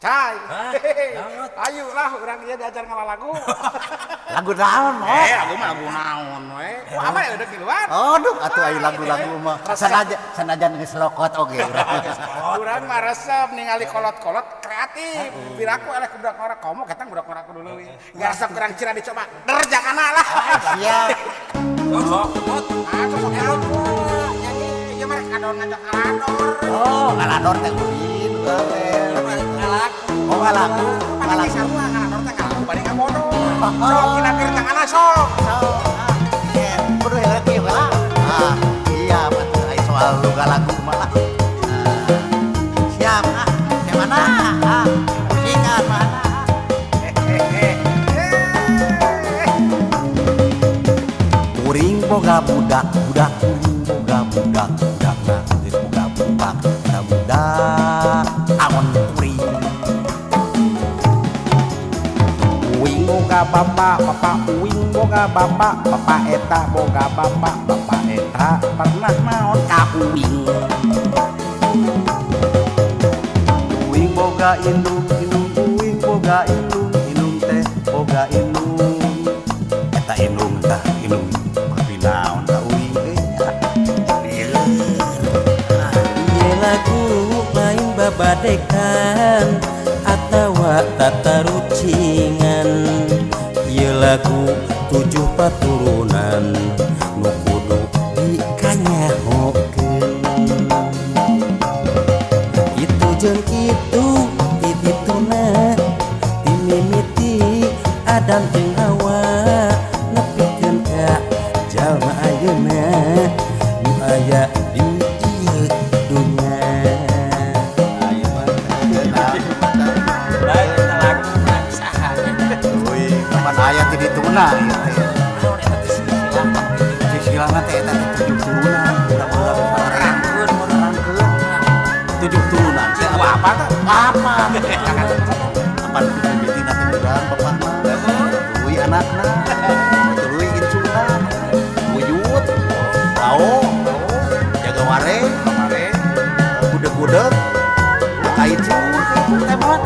Cai. Hah? Naon? Ayo lah urang ieu diajar ngalalagu. Lagu naon, Mot? Eh, lagu mah lagu naon we. Wah, apa ya udah kiluan. Aduh, atuh aya lagu-lagu mah. Sanajan sanajan geus lokot oge urang. Urang mah resep ningali kolot-kolot kreatif. Piraku eleh ku budak ngora komo ketang budak ngora ku dulu. Nggak resep kurang cira dicoba. Der jangan lah. Siap. Sok, Mot. Ah, sok nyanyi. Ieu mah rek adon ngajak ngalador. Oh, ngalador teh ulin urang teh. Ngalagu. Oh, ngalagu. Paling Ngalagu. sarua ngalador teh ngalagu bari ngabodoh. Sok kinapir jangan sok. Sok, ah, iya. Kudu heula kieu heula. Ah, iya betul ai soal lu ngalagu mah lah. Ah, siap ah. Yang mana? Ah, musikan mana? Kuring boga budak, budak kuring boga budak, budakna geus boga budak, eta budak angon kuring. Uing boga bapak, bapak uing boga bapak, bapak eta boga bapak, bapak eta pernah naon ka uing. Uing boga indung, indung uing boga indung, indung teh boga indung. Eta indung tah indung tapi naon ka uing teh. Lieur. Ieu lagu lain babadekan atawa tatarucingan. Ieu lagu tujuh paturunan nu kudu dikanyahokeun. Itu jeung kitu titituna ti mimiti Adam jeung Hawa nepikeun ka jalma ayeuna nu aya di ieu dunya. Ayo mah. Baik, eta lagu urang saha nya? Uing kapan aya ti dituna ieu teh. Naon eta teh silsilah? Silsilahna teh eta teh tujuh turunan, urang-urang Rangkeun mun rangkeun. Tujuh turunan teh Wah, apa tuh? Apa? Apa nu mimitina teh urang bapakna. Tuluy anakna, tuluy incuna, buyut, lao, jaga ware, Kemarin gudeg-gudeg, kaicu, teh mot.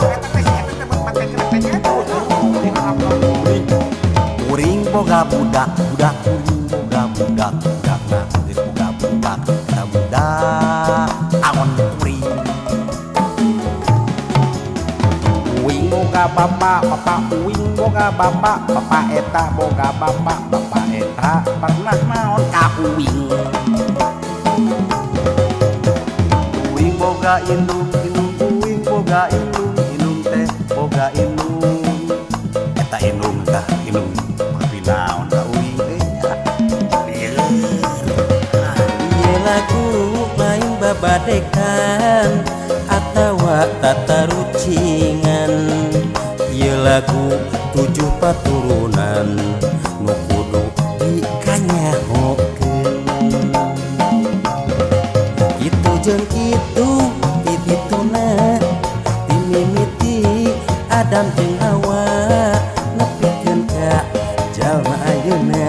eta teh si eta teh make kena teh. Kuring boga budak, budak kuring boga budak, budakna geus boga budak, eta budak angon kuring. Uing boga bapak, bapak uing boga bapak, bapak eta boga bapak, bapak eta pernah naon ka uing. Uing boga indung, indung uing boga indung, indung teh boga indung. Eta indung tah indung tapi naon ka uing teh. Lieur. Ieu lagu lain babadekan atawa tatarucingan. Ieu lagu tujuh paturunan nu kudu dikanyahokeun. Itu jeung kitu titituna ti mimiti Adam jeung Hawa nepikeun ka jalma ayeuna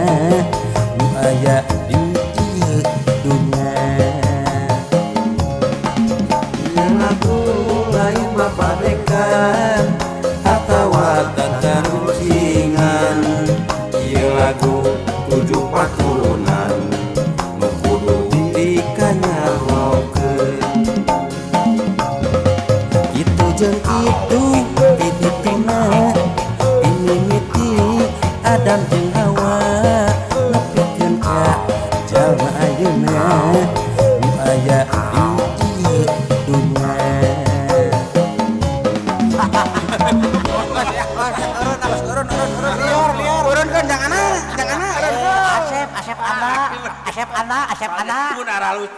nu aya di ieu dunya. Ieu lagu lain babadekan atawa tatarucingan. Ieu lagu tujuh paturunan nu kudu dikanyahokeun. Itu jeung kitu titituna ti mimiti Adam jeung Hawa nepikeun ka jalma ayeuna nu aya di ieu dunya. Liar, liar. Urunkeun jangan jangan urunkeun. Asep, Asep ana, Asep ana, Asep ana. Pun aralus.